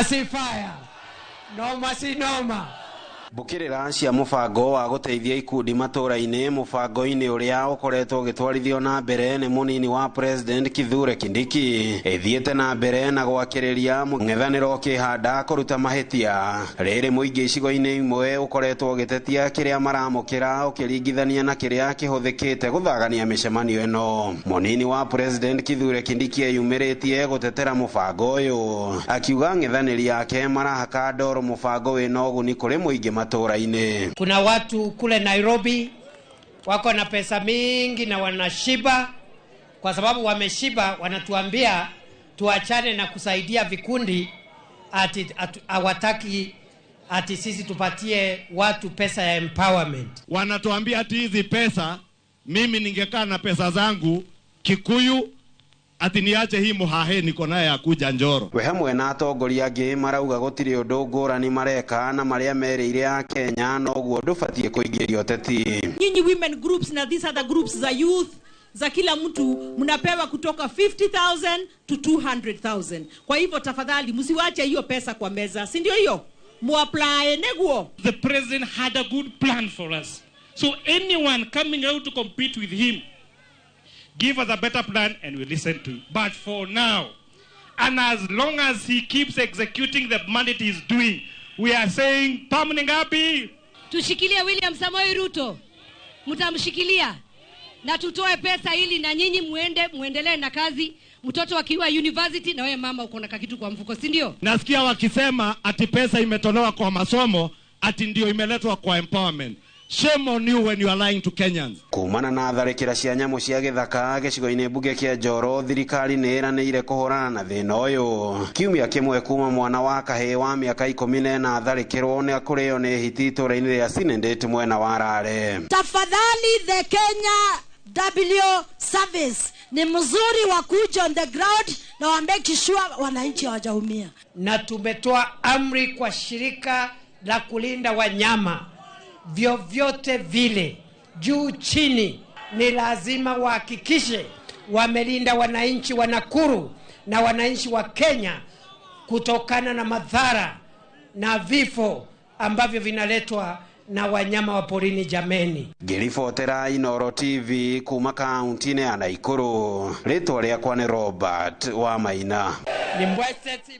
Fire si fire, noma si noma. Mbũkĩrĩra cia mũbango wa gũteithia ikundi matũra-inĩ mũbango-inĩ ũrĩa ũkoretwo ũgĩtwarithio na mbere nĩ mũnini wa President Kithure Kindiki ĩthiĩte na mbere na gwakĩrĩria mũng'ethanĩro ũkĩhanda kũruta mahĩtia. Rĩrĩ mũingĩ icigo-inĩ imwe ũkoretwo ũgĩtetia kĩrĩa maramũkĩra ũkĩringithania na kĩrĩa kĩhũthĩkĩte gũthagania mĩcemanio ĩno. Mũnini wa President Kithure Kindiki eyumĩrĩtie gũtetera mũbango ũyũ, akiuga ng'ethanĩri ake marahaka ndoro mũbango wĩna ũguni kũrĩ mũingĩ matũra-inĩ. Kuna watu kule Nairobi wako na pesa mingi na wanashiba. Kwa sababu wameshiba, wanatuambia tuachane na kusaidia vikundi, ati hawataki ati sisi tupatie watu pesa ya empowerment. Wanatuambia ati hizi pesa, mimi ningekaa na pesa zangu Kikuyu, ati niache hii muhahe niko naye ya kuja Njoro. We hamwe na atongoria angĩ marauga gũtirĩ ũndũ ngũrani mareka na marĩa merĩire a Kenya noguo ndũbatiĩ kũingĩria ũteti. Nyinyi women groups na these other groups za youth za kila mtu mnapewa kutoka 50,000 to 200,000. Kwa hivyo tafadhali msiwache hiyo pesa kwa meza, si ndio hiyo? Muapply neguo. The president had a good plan for us. So anyone coming out to compete with him, give us a better plan and we listen to you. But for now, and as long as he keeps executing the mandate he's doing, we are saying, Tamu ni ngapi? Tushikilie William Samoei Ruto. Mtamshikilia. Na tutoe pesa ili na nyinyi muende muendelee na kazi. Mtoto akiwa university na wewe mama uko na kakitu kwa mfuko, si ndio? Nasikia wakisema ati pesa imetolewa kwa masomo, ati ndio imeletwa kwa empowerment. Shame on you when you are lying to Kenyans. Kumana na tharĩkĩra cia nyamũ cia gĩthaka gĩcigo-inĩ mbunge kĩa Njoro, thirikari nĩ ĩranĩire kũhũrana na thĩna ũyũ. Kiumia kĩmwe kuma mwana wa kahĩĩ wa mĩaka 14 atharĩkĩrwo nĩ kũrĩo nĩ hiti itũũra-inĩ rĩa Sinendet mwena wa Rare. Tafadhali, the Kenya W Service ni mzuri wa kuja on the ground na wa make sure wananchi hawajaumia. Na tumetoa amri kwa shirika la kulinda wanyama, vyovyote vile, juu chini, ni lazima wahakikishe wamelinda wananchi wa Nakuru na wananchi wa Kenya kutokana na madhara na vifo ambavyo vinaletwa na wanyama wa porini. Jameni, Ngĩribotera Inooro TV kuma kaunti-inĩ ya Nakuru, rĩtwa rĩakwa nĩ Robert Wamaina. Ni Mbwese.